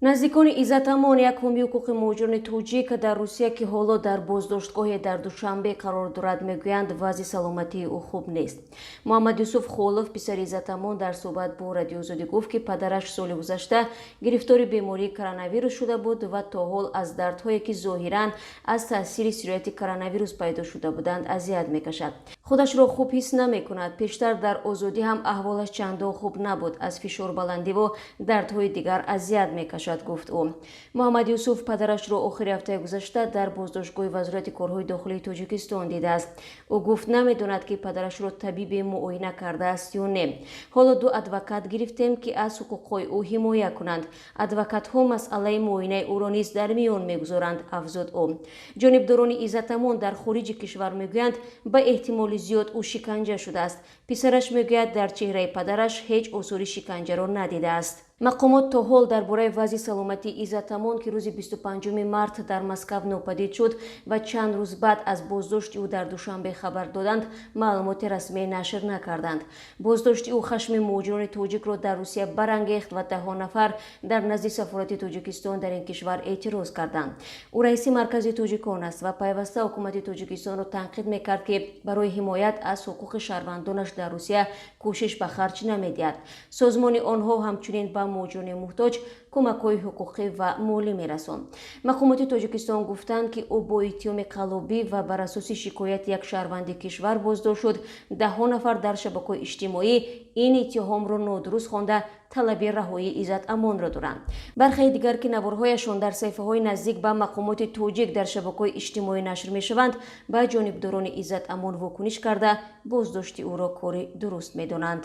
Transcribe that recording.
Наздикони Иззатамон, як ҳомии ҳуқуқи муҳоҷирони тоҷик дар Русия, ки ҳоло дар боздоштгоҳе дар Душанбе қарор дорад, мегӯянд, вазъи саломатии ӯ хуб нест. Муҳаммад Юсуф Холов, писари Иззатамон, дар суҳбат бо Радиои Озодӣ гуфт, ки падараш соли гузашта гирифтори бемории коронавирус шуда буд ва то ҳол аз дардҳое, ки зоҳиран аз таъсири сирояти коронавирус пайдо шуда буданд, азият мекашад. Худашро хуб ҳис намекунад. Пештар дар озодӣ ҳам аҳволаш чандон хуб набуд. Аз фишорбаландиву дардҳои дигар азият мекашад, гуфт ӯ. Муҳаммад Юсуф падарашро охири ҳафтаи гузашта дар боздоштгоҳи Вазорати корҳои дохилии Тоҷикистон дидааст. Ӯ гуфт, намедонад, ки падарашро табибе муоина кардааст ё не. Ҳоло ду адвокат гирифтем, ки аз ҳуқуқҳои ӯ ҳимоя кунанд. Адвокатҳо масъалаи муоинаи ӯро низ дар миён мегузоранд, афзуд ӯ. Ҷонибдорони Иззатамон дар хориҷи кишвар мегӯянд, ба эҳтимоли зиёд ӯ шиканҷа шудааст. Писараш мегӯяд, дар чеҳраи падараш ҳеҷ осори шиканҷаро надидааст. Мақомот то ҳол дар бораи вазъи саломатии Иззатамон, ки рӯзи 25 март дар Москав нопадид шуд ва чанд рӯз баъд аз боздошти ӯ дар Душанбе хабар доданд, маълумоти расмӣ нашр накарданд. Боздошти ӯ хашми муҳоҷирони тоҷикро дар Русия барангехт ва даҳҳо нафар дар назди сафорати Тоҷикистон дар ин кишвар эътироз карданд. Ӯ раиси Маркази тоҷикон аст ва пайваста ҳукумати Тоҷикистонро танқид мекард, ки барои ҳимоят аз ҳуқуқи шаҳрвандонаш дар Русия кӯшиш ба харҷ намедиҳад. Созмони онҳо ҳамчунин ба муҳоҷирони муҳтоҷ кӯмакҳои ҳуқуқӣ ва молӣ мерасонд. Мақомоти Тоҷикистон гуфтанд, ки ӯ бо иттиҳоми қаллобӣ ва бар асоси шикояти як шаҳрванди кишвар боздошт шуд. Даҳҳо нафар дар шабакаҳои иҷтимоӣ ин иттиҳомро нодуруст хонда, талаби раҳоии Иззат Амонро доранд. Бархеи дигар, ки наворҳояшон дар саҳифаҳои наздик ба мақомоти тоҷик дар шабакаҳои иҷтимоӣ нашр мешаванд, ба ҷонибдорони Иззат Амон вокуниш карда, боздошти ӯро кори дуруст медонанд.